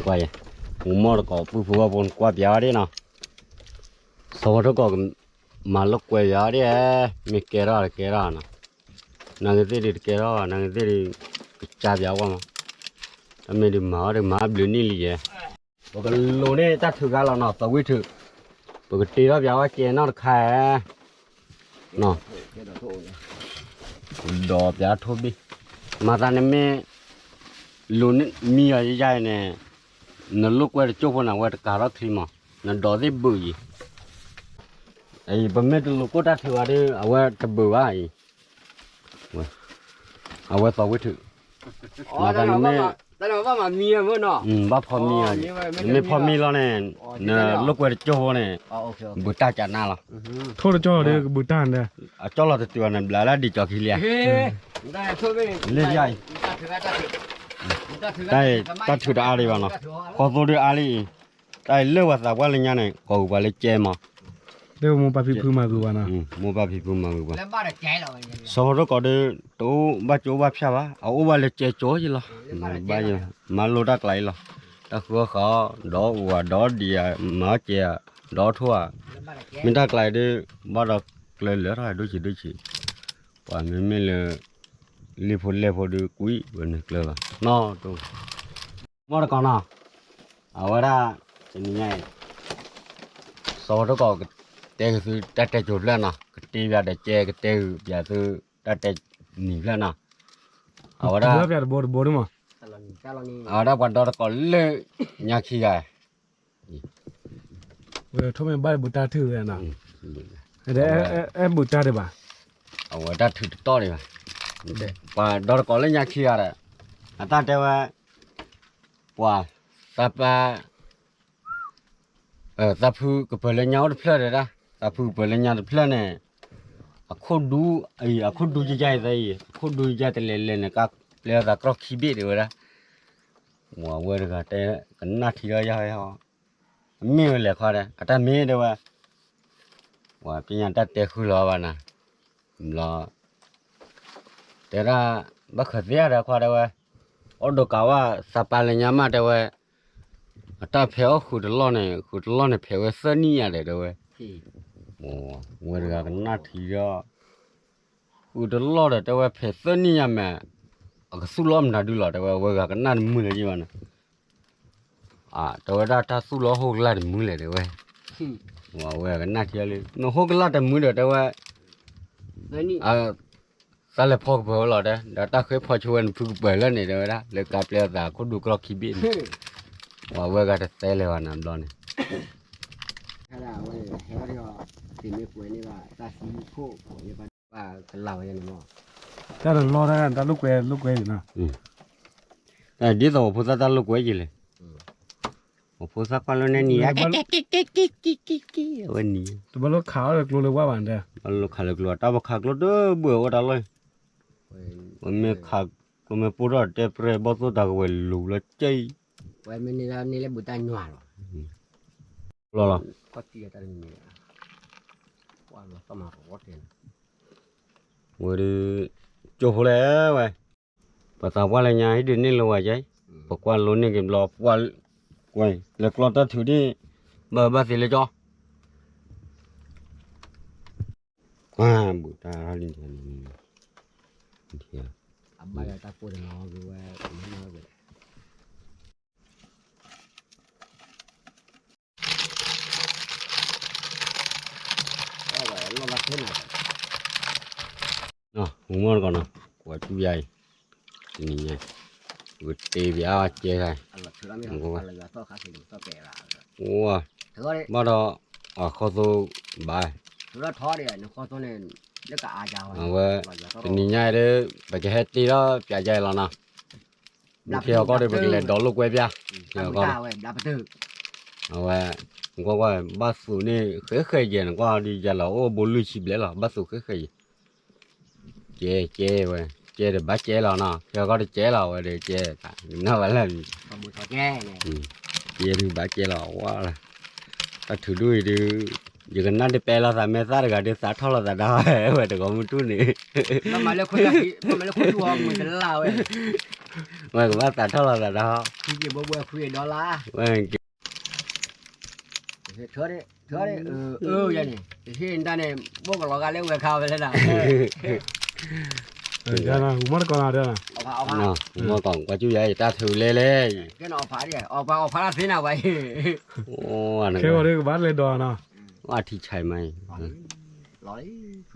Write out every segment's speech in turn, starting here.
မုၢ်မီၢ်တကိး ပုၢ်ဖိဝဲၢ်ဖိ နကွၢ်ပၠးဝဲဒၣ်နီၤ, စီၤဝါထိၣ်ကီး မၤလိာ်ကွဲပၠးဝဲဒၣ်, မ့ၢ်ကဲထီၣ်တကဲထီၣ်နီၤ, နဂ့ၤသ့ၣ်ဒုးတကဲထီၣ်ဘၣ်, နဂ့ၤသ့ၣ်ဒုး ကစၢ်ပၠးဝဲမး, တမ့ၢ်ဒုးမၤအီၤဒုးမၤဘျုးနံၣ်လံယဲ, ပကလိၤန့ၢ်တၢ်ထုးဂၤလီၤနီၤ, သီဝံၣ်ထုး, ပကတ့ထီၣ်ပၠးဝဲကဲနီတခါ နီၤ, ဒီးပၠးထိၣ်ဘ့ၣ်, မၤသးနမ့ၢ် လိၤမံယီၤယယါအံၤန့ၣ်, နလိာ်ကွဲတကၠိၢ်ဖိန့ၣ် အဝဲတကၤထီၣ်ချံမး, နဒီးသ့ၣ်ဘုးအံၤ, ပမ့ၢ်တလိာ်ကွဲတၢ်ထုးဂၤဒီး အဝဲတဘုးဘၣ်အံၤ, အဝဲသီဝံၣ်ထုး, မၤသးနမ့ၢ် ဘၣ်ဖီမံယီၤ, နမ့ၢ်ဖီမံလီၤန့ၣ်, နလိာ်ကွဲတကၠိၢ်ဖိန့ၣ်, ဘုးတၢ်ကနၣ်လီၤ, ထိၣ်တကၠိၢ်ဒီးကဘုးတၢ်န့ၣ်, အကၠီၣ်လီၤတတုၤအီၤန့ၣ် ဘျးလၢဒံးကၠီၤခံလံဧါ, လၢယါအံၤ, တၢ်ထုးတအါဒံးဘၣ်နီၤ, ခီသိဒီးအါလံအံၤ, တၢ်အံၤလၢပှၤသးပှၢ်လၢညါန့ၣ် ကိးဂုာ်ပှၤလၢကဲမး, လၢမိၢ်ပၢ်ဖံဖုမၤဂုာ်ပှၤနီၤ, မိၢ်ပၢ်ဖံဖုမၤဂုာ်ပှၤ, စီၤဖိထိၣ်ကီးဒီး တအိၣ်ဘၣ်ကၠိဘၣ်ဖၠၣ်ဘၣ်, အအိၣ်ဘၣ်လၢကဲကၠိယလီၤ, မၤလိတၢ်ကျးအံၤလီၤ, တၢ်ဃုအီၣ်ဃုအီၣ်, ဒီးအူအီၣ်ဒီးဒံးဧါ, မၤအီၣ်ကဲဧါ, ဒီးထိၣ်ဧါ, မ့ၢ်တၢ်ကျးအံၤဒီး ဘၣ်ဒီးကျၢၤလၢာ်ထီၣ်ဒိၣ်ဆံးဒိၣ်ဆံး, ပှၤမ့မ့ၢ်လၢ လံၣ်ဖိလဲၢ်ဖိဒီးကွံာ်ဝဲန့ၣ်ကျၢၤဘၣ်, နီၢ်တိၢ် မီၢ်တကိးနီၤ, အဝဲဒၣ် တနံၤညါအံၤ စီၤဝါထိၣ်ကီး ကတဲဂုာ်သုတၢ်တဲကိၤဖျၢၣ်နီၤ, ကတ့ပၠးဒီးကဲ ကတဲဂုာ်ပၠးသု တၢ်တဲနံၤဖျၢၣ်နီၤ, အဝဲဒၣ် အဝဲဒၣ်ပှၤဒီတကိးလၢညါခံဂၤ ဝဲထိၣ်မ့ၢ်ဘၣ်ဘုးတၢ်ထုးဝဲနီၤ, အဲၣ်ဘုးတၢ်ဒံးဘၣ်, အဝဲတၢ်ထုးတတီၢ်ဒံးဘၣ်, ပှၤဒီတကိးလၢညါခံဂၤဒီး အတၢ်တဲဝဲ, ပှၤ သးပၢ် သးဖုကပၢၤလၢညါအိၣ်တဖျၢၣ်တဲဒၣ်, သးဖုကပၢၤလၢညါတဖျၢၣ်န့ၣ်, အခိၣ်ဒူ အံၤ အခိၣ်ဒူယယါအံၤသၢအံၤ အခိၣ်ဒူယယါတလဲၤလဲၤန့ၣ် ကပျဲအသးကြီခံဘ့ၣ်တဲဝဲဒၣ်, ဝဲတဂၤတဲ ကနၣ်ထံဒီးယါ, မ့ၢ်ဝဲလဲၣ်ခီဒီး အတၢ်မ့ၢ်တဲဝဲ, ပှၤပညါတၢ်တဲဃုလီၤဘၣ်နၤ, ဘျီ တဲဒၣ် ဘၣ်ဃးသ့ဧါဒီးခွါတဲဝဲ, အိၣ်ဒီးကးဝဲသးပၢ်လၢညါမးတဲဝဲ, အတၢ်ဖဲးအီၣ်ဃုာ်တလီၢ်န့ၣ် ဃုာ်တလီၢ်န့ၣ် ဖဲးဝဲသၢနံၣ်ညါဒီးတဲဝဲ, ဝဲတဂၤကနၣ်ထံဒီး, ဃုာ်တလီၢ်ဒီးတဲဝဲ ဖဲးသၢနံၣ်ညါမး, အကသူၣ်လီၤမတၤဒုလီၤတဲဝဲ, ဝဲဂၤကနၣ်တမုာ်လၢၤဘၣ်နၤ တဲဝဲဒၣ်တၢ်သူၣ်လီၤဟိၣ်ကလာ်တမုာ်လဲၣ်တဲဝဲ, ဝဲကနၣ်ထံလံ နဟိၣ်ကလာ်တမုာ်ဒီးတဲဝဲ, သးလဲၤဖီကပၢၤဝဲလီၤတဲ, ဒီးတၢ်ဃ့ဖီဆိဝဲနဖုကပၢၤလၢန့ၣ်တဲဝဲဒၣ် လၢကါပျဲအသးခိၣ်ဒူကြီခံဘ့ၣ်န့ၣ်, ဝဲဂၤတသဲလဲၤဘၣ်နၤဘျီန့ၣ် တၢ်တလီတၢ်တၢ်လိာ်ကွဲလိာ်ကွဲ, ဒ်သိးပဖိသၣ်တၢ်လိာ်ကွဲယံၤလဲၣ်, ပဖိသၣ်ကွၢ်လၢန့ၣ်နံၤဧါ, ဝဲနံၤ, တဘၣ်လိၣ်ခးအီၣ်လၢကျိလၢဝါဘၣ်တဲ, ဘၣ်လိၣ်ခးလၢကျိ တၢ်ပခးကျိတဘၣ်အိၣ်တၢ်လီၢ်, ပမ့ၢ်ခးကျိမ့ၢ်ပိၢ်ထီၣ်တဲပြဲၢ်ဘီၣ်သိၣ်တၢ်ကဝဲၤလူၤလီၤကၠံ, ဝဲမ့ၢ်န့ၢ်လၢဘုးတၢ်ညွၤလီၤ, လီၤလီၤ ဝဲဒၣ်, ကၠိဖိလဲၣ်ဝဲ, ပသးပှၢ်လၢညါဟံၣ်ဒုးန့ၢ်လိာ်ဝဲကဲ, ပကွၢ်လိန့ၢ်က့ၤဘျီ, ကွၢ်လဲၤကျီတၢ်ထုးဒံး, ဘၣ်ဘၣ်သ့လၢကၠီ ဘုးတၢ်လံ, မီၢ်တကိးနီၤ, ကွၢ်တူၢ်ယါအံၤ, တနံၤညါ, ဝဲတ့ပၠးအကဲခါ, ဘၣ်ဒီးအဃီသိဘၣ်, အဝဲ, တနံၤညါဒီး ပကဟဲတ့ထီၣ်ပၠးယါအံၤလီၤနီၤ, ခဲအံၤကီၢ်ဒီး ပကလဲၤဒီးလိာ်ကွဲပၠး, ခဲအံၤကီၢ်ဒီး အဝဲ, ကွၢ်ကွၢ် ဘၣ်သူးန့ၣ် ဃဲဃဲယဲၢ်န့ၣ် ကွၢ်ဒ်ယၤလီၤ အိၣ်ဘိလွံၢ်ဆံဘျဲၣ်လီၤ ဘၣ်သူးဃဲဃဲယဲၢ်, ကဲကဲဝဲ, ကဲဒီးဘၣ်ကဲလီၤနီၤ ခဲအံၤကီၢ်ဒီးကဲလီၤဝဲဒီးကဲ, နၢ်ဘၣ်လၢ, ကဲဒုးဘၣ်ကဲလီၤဝဲ, တၢ်ထုးဒိၣ်အံၤဒုး, ယကနၣ်ဒ်ပဲလိာ်သး မ့ၢ်သၣ်တဂၤဒ်သးထီၣ်လိာ်သးတၢ်ဟီ ဝဲတဂီၤမုၢ်တူၢ်န့ၣ်, မၤလၢခိၣ်တူၢ်အမုၢ်တလၢ်ဝဲ, ဝဲကဘၣ်သးထီၣ်လိာ်သးတၢ်ဟီ, ဝဲ, ထၢဒ်, ထၢဒ်, အၢ, ယၤန့ၣ်, တဟ့ၣ်တၢ်န့ၣ် ဘိၣ်ကလီၤဂာ်လၢဝဲခါဝဲလဲၣ်ဒၣ်, မီၢ်တကီၢ်နၤ, မီၢ်ကီၢ်ကွၢ်ကၠူၣ်ယၤ ယတၢ်ထုးလဲလဲၣ်, ကဲနအီၣ်ဖးဒ်, အီၣ်ဖးဒ်သ့နၤဝဲ, ခဲဂီၤဒ်ကဘၣ်လဲၤဒီးနီၤ, အထံဆဲးမး,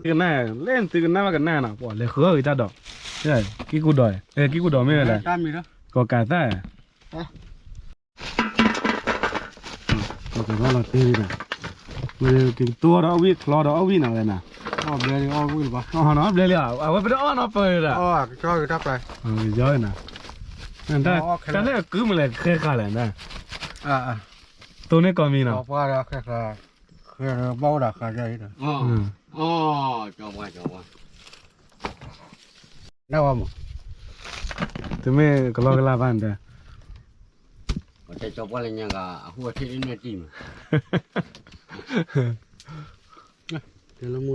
ကနၣ်, လဲၣ်သုကနၣ်ဘၣ်ကနၣ်နီၤ, ပှၤလဲၤဃုအီၣ်ဂ့ၤတၢ်ဒီး, ကံၢ်ကူၣ်ဒီး, ကံၢ်ကူၣ်ဒီးမ့ၢ်ဝဲလဲၣ်, ကီၢ်ကးသၣ် ကဘၣ်လီၤတ့ၢ်ဒီး, ကတိၤဒီးအီၣ်ဝံၣ်ချီဒီးအီၣ်ဝံၣ်နၤဝဲနၤ, အီၣ်ဘျဲလံအီၣ်ဝံၣ်လၢၤဘၣ်, အီၣ်နီၤဘျဲလံ, အဝဲပတအီၣ်နီၤပၢၢ်ဒီး, ကယီနၤ, တၢ်လၢအကုမလဲၤဃဲဃာ်လဲၣ်, သိန့ၢ်ကီၢ်မံၤနီၤ, ဘၣ်အိၣ်ဒီးဃဲဃာ်, တမ့ၢ်ကလီကလၢ်ဘၣ်နတဲ, တဲကၠီပှၢ်လၢညါဂၤ အဟူအထံၣ်န့ၢ်တံၢ်မး, တဲလၢမူ